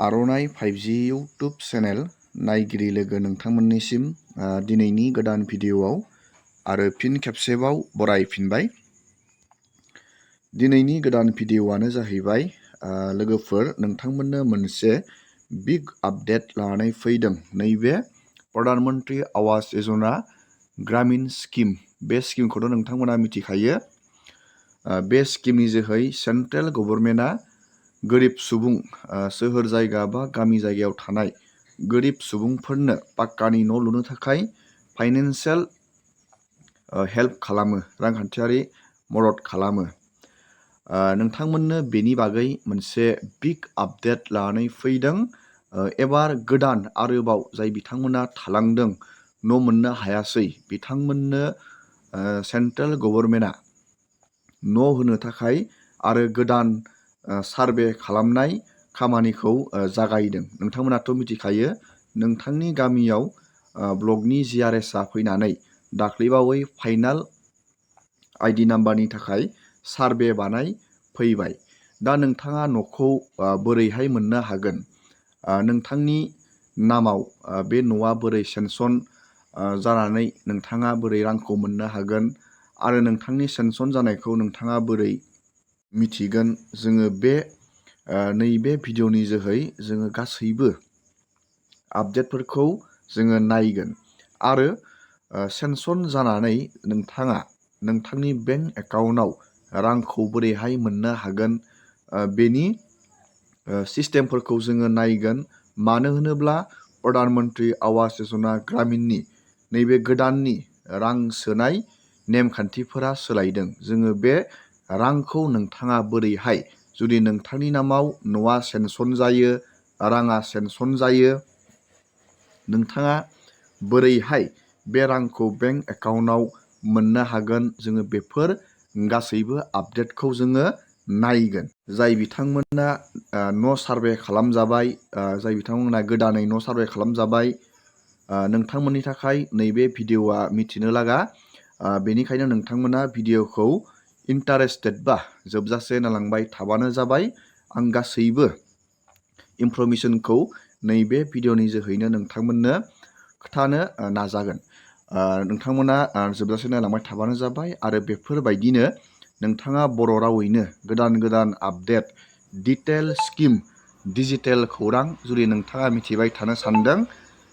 आर'नाइ 5G YouTube channel नायगिरि लोगो नोंथांमोननिसिम दिनैनि गोदान भिडिअ'आव आरो फिन खेबसेबाव बरायफिनबाय। दिनैनि गोदान भिडिअ'आनो जाहैबाय लोगोफोर नोंथांमोननो मोनसे बिग आपडेट लानानै फैदों। नैबे प्रधान मन्त्रि आवास यजना ग्रामिन स्किम, बे स्किमखौथ' नोंथांमोना मिथिखायो। बे स्किमनि जोहै सेन्ट्रेल गभर्नमेन्टआ गोरिब सुबुं, सोहोर जायगा बा गामि जायगायाव थानाय गोरिब सुबुंफोरनो पाक्कानि न' लुनो थाखाय फाइनान्सियेल हेल्प खालामो, रांखान्थियारि मदद खालामो। नोंथांमोननो बेनि बागै मोनसे बिग आपडेट लानानै फैदों। एबार गोदान आरोबाव जाय बिथांमोना थालांदों, न' मोननो हायासै, बिथांमोननो सेन्ट्रेल गभर्नमेन्टआ न' होनो थाखाय आरो गोदान सार्भे खालामनाय खामानिखौ जागायदों। नोंथांमोनाथ' मिथिखायो, नोंथांनि गामियाव ब्लकनि GRSआ फैनानै दाख्लैबावै फाइनाल ID नाम्बारनि थाखाय सार्भे बानाय फैबाय। दा नोंथाङा न'खौ बोरैहाय मोननो हागोन? नोंथांनि नामाव बे न'आ बोरै सेनसन जानानै नोंथाङा बोरै रांखौ मोननो हागोन आरो नोंथांनि सेनसन जानायखौ नोंथाङा बोरै मिथिगोन? जोङो बे नैबे भिडिअ'नि जोहै जोङो गासैबो आपडेटफोरखौ जोङो नायगोन आरो सेनसन जानानै नोंथाङा नोंथांनि बेंक एकाउन्टआव रांखौ बोरैहाय मोननो हागोन बेनि सिस्टेमफोरखौ जोङो नायगोन। मानो होनोब्ला प्रधान मन्त्रि आवास यजना ग्रामिननि नैबे गोदाननि रां सोनाय नेमखान्थिफोरा सोलायदों। जोङो बे रांखौ नोंथाङा बोरैहाय, जुदि नोंथांनि नामाव न'आ सेनसन जायो, राङा सेनसन जायो, नोंथाङा बोरैहाय बे रांखौ बेंक एकाउन्टआव मोननो हागोन? जोङो बेफोर गासैबो आपडेटखौ जोङो नायगोन। जाय बिथांमोना न' सार्भे खालामजाबाय, जाय बिथांमोना गोदानै न' सार्भे खालामजाबाय, नोंथांमोननि थाखाय नैबे भिडिअ'आ मिथिनो लागा। बेनिखायनो नोंथांमोना भिडिअ'खौ इन्टारेस्टेड बा जोबजासे नायलांबाय थाबानो जाबाय। आं गासैबो इनफरमेसनखौ नैबे भिडिअ'नि जोहैनो नोंथांमोननो खोन्थानो नाजागोन। नोंथांमोना जोबजासे नायलांबाय थाबानो जाबाय आरो बेफोरबायदिनो नोंथाङा बर' रावैनो गोदान गोदान आपडेट, डिटेल स्किम, डिजिटेल खौरां जुदि नोंथाङा मिथिबाय थानो सानदों,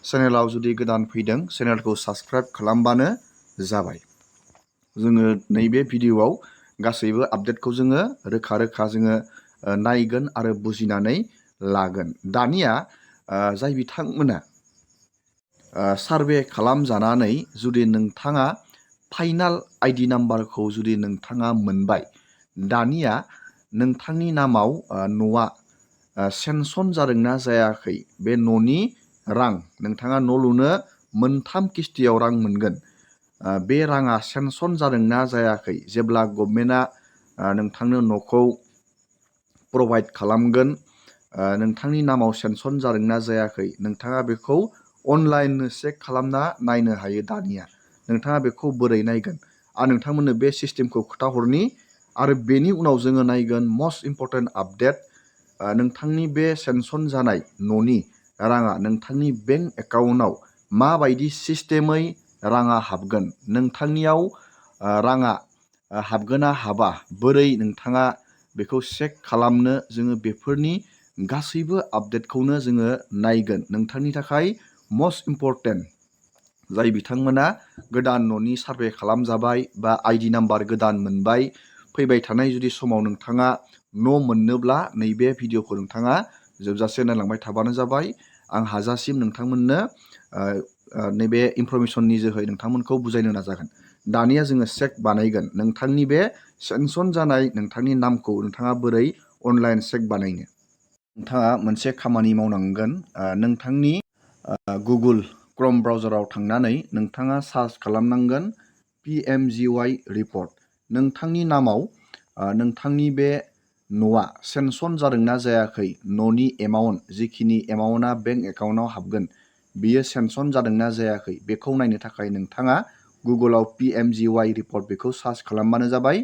चेनेलाव जुदि गोदान फैदों, चेनेलखौ साबस्क्राइब खालामबानो जाबाय। जोङो नैबे भिडिअ'आव गासैबो आपडेटखौ जोङो रोखा रोखा जोङो नायगोन आरो बुजिनानै लागोन। दानिया जाय बिथांमोना सार्भे खालामजानानै जुदि नोंथाङा फाइनाल ID नाम्बारखौ जुदि नोंथाङा मोनबाय, दानिया नोंथांनि नामाव न'आ सेनसन जादोंना जायाखै, बे न'नि रां, नोंथाङा न' लुनो 3 किस्तियाव रां मोनगोन। बे राङा सेनसन जादोंना जायाखै, जेब्ला गभर्नमेन्टआ नोंथांनो न'खौ प्रभाइड खालामगोन, नोंथांनि नामाव सेनसन जादोंना जायाखै, नोंथाङा बेखौ अनलाइन चेक खालामना नायनो हायो। दानिया नोंथाङा बेखौ बोरै नायगोन? आं नोंथांमोननो बे सिस्टेमखौ खोन्थाहरनि आरो बेनि उनाव जोङो नायगोन मस्ट इम्परटेन्ट आपडेट, नोंथांनि बे सेनसन जानाय न'नि राङा नोंथांनि बेंक एकाउन्टआव माबायदि सिस्टेमै राङा हाबगोन, नोंथांनियाव राङा हाबगोना हाबा, बोरै नोंथाङा बेखौ चेक खालामनो, जोङो बेफोरनि गासैबो आपडेटखौनो जोङो नायगोन। नोंथांनि थाखाय मस्ट इम्परटेन्ट, जाय बिथांमोना गोदान न'नि सार्भे खालामजाबाय बा ID नाम्बार गोदान मोनबाय, फैबाय थानाय जुदि समाव नोंथाङा न' मोननोब्ला नैबे भिडिअ'खौ नोंथाङा जोबजासे नायलांबाय थाबानो जाबाय। आं हाजासिम नोंथांमोननो नैबे इनफरमेसननि जोहै नोंथांमोनखौ बुजायनो नाजागोन। दानिया जोङो चेक बानायगोन नोंथांनि बे सेनसन जानाय नोंथांनि नामखौ नोंथाङा बोरै अनलाइन चेक बानायनो। नोंथाङा मोनसे खामानि मावनांगोन। नोंथांनि गुगोल क्रोम ब्राउजाराव थांनानै नोंथाङा सार्च खालामनांगोन PMGY रिपर्ट। नोंथांनि नामाव नोंथांनि बे न'आ सेनसन जादोंना जायाखै, न'नि एमाउन्ट, जिखिनि एमाउन्टआ बेंक एकाउन्टआव हाबगोन, बियो सेनसन जादोंना जायाखै, बेखौ नायनो थाखाय नोंथाङा गुगोलाव PMGY रिपर्ट बेखौ सार्च खालामबानो जाबाय।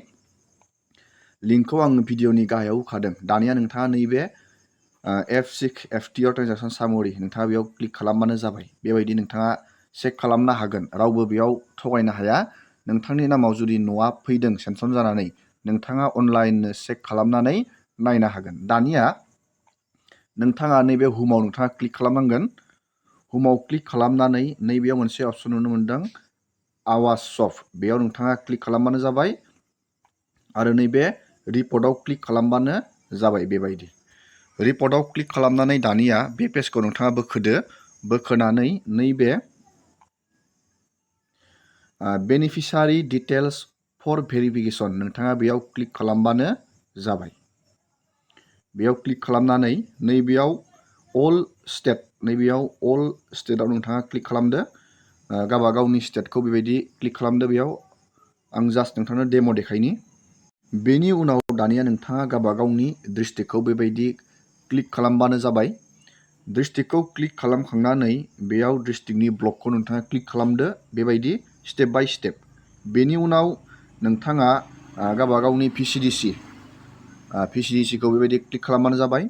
लिंकखौ आङो भिडिअ'नि गाहायाव होखादों। दानिया नोंथाङा नैबे F6 FTR ट्रेन्जेक्सन सामरी नोंथाङा बेयाव क्लिक खालामबानो जाबाय। बेबायदि नोंथाङा चेक खालामनो हागोन, रावबो बेयाव थगायनो हाया। नोंथांनि नामाव जुदि न'आ फैदों सेनसन जानानै, नोंथाङा अनलाइननो चेक खालामनानै नायनो हागोन। दानिया नोंथाङा नैबे हुमाव नोंथाङा क्लिक खालामनांगोन। हुमाव क्लिक खालामनानै नैबेयाव मोनसे अपसन नुनो मोनदों, आवास सफ्ट, बेयाव नोंथाङा क्लिक खालामबानो जाबाय आरो नैबे रिपर्टआव क्लिक खालामबानो जाबाय। बेबायदि रिपर्टआव क्लिक खालामनानै दानिया बे पेजखौ नोंथाङा बोखोदो। बोखोनानै नैबे बेनिफिसारि डिटेल्स फर भेरिफिकेसन नोंथाङा बेयाव क्लिक खालामबानो जाबाय। बेयाव क्लिक खालामनानै नैबेयाव अल स्टेट, नैबेयाव अल स्टेटआव नोंथाङा क्लिक खालामदो। गावबा गावनि स्टेटखौ बेबायदि क्लिक खालामदो। बेयाव आं जास्ट नोंथांनो डेम' देखायनि। बेनि उनाव दानिया नोंथाङा गावबा गावनि डिस्ट्रिक्टखौ बेबायदि क्लिक खालामबानो जाबाय। डिस्ट्रिक्टखौ क्लिक खालामखांनानै बेयाव डिस्ट्रिक्टनि ब्लकखौ नोंथाङा क्लिक खालामदो, बेबायदि स्टेप बाय स्टेप। बेनि उनाव नोंथाङा गावबा गावनि PCDC खौ बेबायदि क्लिक खालामबानो जाबाय।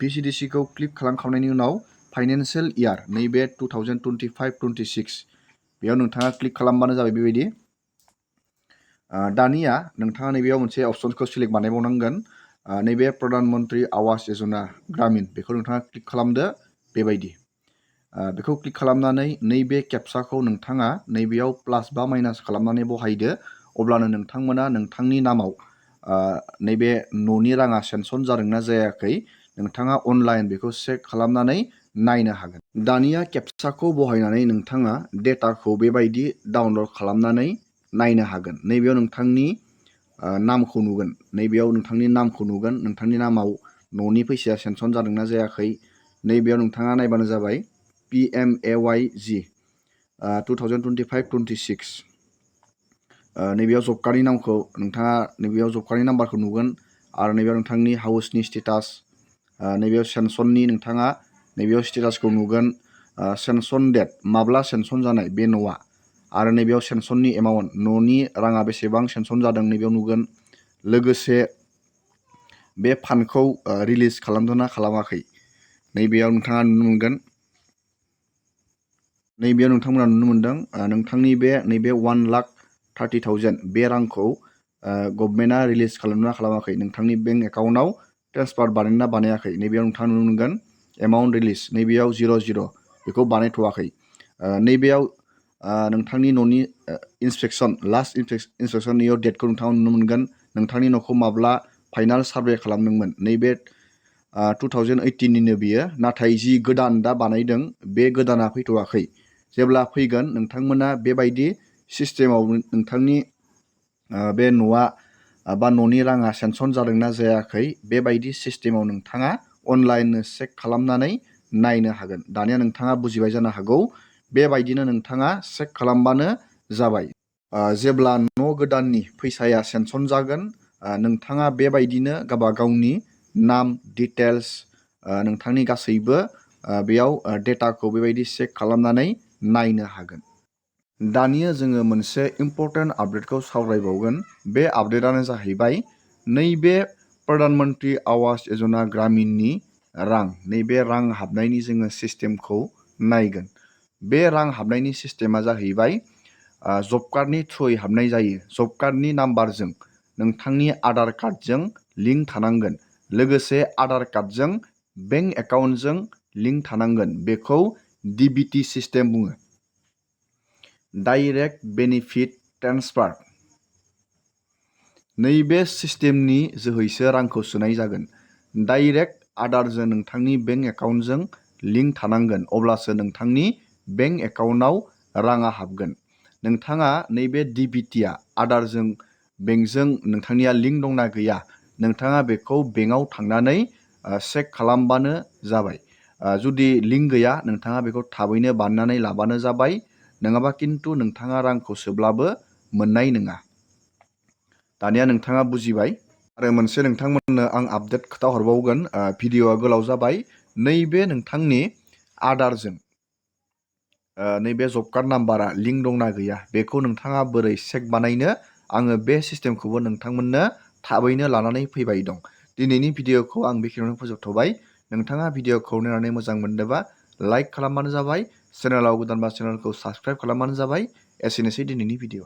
PCDC खौ क्लिक खालामखांनायनि उनाव फाइनान्सियेल इयार नैबे 2025-26 बेयाव नोंथाङा क्लिक खालामबानो जाबाय। बेबायदि दानिया नोंथाङा नैबेयाव मोनसे अपसनखौ सिलेक्ट बानायबावनांगोन। नैबे प्रधान मन्त्रि आवास यजना ग्रामिन बेखौ नोंथाङा क्लिक खालामदो। बेबायदि बेखौ क्लिक खालामनानै नैबे केप्साखौ नोंथाङा नैबेयाव प्लास बा माइनास खालामनानै बहायदो। अब्लानो नोंथांमोना नोंथांनि नामाव नैबे न'नि राङा सेनसन जादोंना जायाखै नोंथाङा अनलाइन बेखौ चेक खालामनानै नायनो हागोन। दानिया केप्साखौ बहायनानै नोंथाङा डेटाखौ बेबायदि डाउनलड खालामनानै नायनो हागोन। नैबेयाव नोंथांनि नामखौ नुगोन, नैबेयाव नोंथांनि नामखौ नुगोन, नोंथांनि नामाव न'नि फैसाया सेनसन जादोंना जायाखै नैबेयाव नोंथाङा नायबानो जाबाय। PMAY-G 2025-26 नैबेयाव जब कार्डनि नामखौ नोंथाङा नैबेयाव जब कार्डनि नाम्बारखौ नुगोन आरो नैबेयाव नोंथांनि हाउसनि स्टेटास, नैबेयाव सेनसननि नोंथाङा नैबेयाव स्टेटासखौ नुगोन, सेनसन डेट माब्ला सेनसन जानाय बे न'आ, आरो नैबेयाव सेनसननि एमाउन्ट न'नि राङा बेसेबां सेनसन जादों नैबेयाव नुगोन। लोगोसे बे फान्डखौ रिलिज खालामदोंना खालामाखै नैबेयाव नोंथाङा नुनो मोनगोन। नैबेयाव नोंथांमोना नुनो मोनदों नोंथांनि नैबे 1,30,000 बे रांखौ गभर्नमेन्टआ रिलिज खालामदोंना खालामाखै, नोंथांनि बेंक एकाउन्टआव ट्रेन्सफार बानायना बानायाखै नैबेयाव नोंथाङा नुनो मोनगोन। एमाउन्ट रिलिज नैबेयाव 00 बेखौ बानायथ'वाखै। नैबेयाव नोंथांनि न'नि इन्सपेक्सन लास्ट इन्सपेक्सन इयर डेटखौ नोंथाङा नुनो मोनगोन। नोंथांनि न'खौ माब्ला फाइनाल सार्भे खालामदोंमोन नैबे 2018निनो बियो, नाथाय जि गोदान दा बानायदों बे गोदाना फैथ'वाखै। जेब्ला फैगोन नोंथांमोना बेबायदि सिस्टेमाव नोंथांनि बे न'आ बा न'नि राङा सेनसन जादोंना जायाखै बेबायदि सिस्टेमाव नोंथाङा अनलाइननो चेक खालामनानै नायनो हागोन। दानिया नोंथाङा बुजिबाय जानो हागौ। बेबायदिनो नोंथाङा चेक खालामबानो जाबाय। जेब्ला न' गोदाननि फैसाया सेनसन जागोन नोंथाङा बेबायदिनो गावबा गावनि नाम डिटेल्स नोंथांनि गासैबो बेयाव डेटाखौ बेबायदि चेक खालामनानै नायनो हागोन। दानिया जोङो मोनसे इम्पर्टेन्ट आपडेटखौ सावरायबावगोन। बे आपडेटानो जाहैबाय नैबे प्रधान मन्त्रि आवास यजना ग्रामिननि रां, नैबे रां हाबनायनि जोङो सिस्टेमखौ नायगोन। बे रां हाबनायनि सिस्टेमा जाहैबाय जब कार्डनि थ्रुयै हाबनाय जायो। जब कार्डनि नाम्बारजों नोंथांनि आधार कार्डजों लिंक थानांगोन, लोगोसे आधार कार्डजों बेंक एकाउन्टजों लिंक थानांगोन। बेखौ DBT सिस्टेम बुङो, डाइरेक्ट बेनिफिट ट्रेन्सफार। नैबे सिस्टेमनि जोहैसो रांखौ सोनाय जागोन। डाइरेक्ट आधारजों नोंथांनि बेंक एकाउन्टजों लिंक थानांगोन, अब्लासो नोंथांनि बेंक एकाउन्टआव राङा हाबगोन। नोंथाङा नैबे DBTआ आधारजों बेंकजों नोंथांनिया लिंक दंना गैया नोंथाङा बेखौ बेंकआव थांनानै चेक खालामबानो जाबाय। जुदि लिंक गैया नोंथाङा बेखौ थाबैनो बानायनानै लाबानो जाबाय, नङाबा खिन्थु नोंथाङा रांखौ सोब्लाबो मोननाय नङा। दानिया नोंथाङा बुजिबाय। आरो मोनसे नोंथांमोननो आं आपडेट खोथा हरबावगोन, भिडिअआ गोलाव जाबाय। नैबे नोंथांनि आधारजों नैबे जब कार्ड नाम्बारा लिंक दंना गैया बेखौ नोंथाङा बोरै चेक बानायनो, आङो बे सिस्टेमखौबो नोंथांमोननो थाबैनो लानानै फैबाय दं। दिनैनि भिडिअखौ आं बेखिनियावनो फोजोबथ'बाय। नोंथाङा भिडिअखौ नायनानै मोजां मोनदोंबा लाइक खालामबानो जाबाय, चेनेलाव गोदानबा चेनेलखौ साबस्क्राइब खालामबानो जाबाय। एसेनोसै दिनैनि भिडिअ।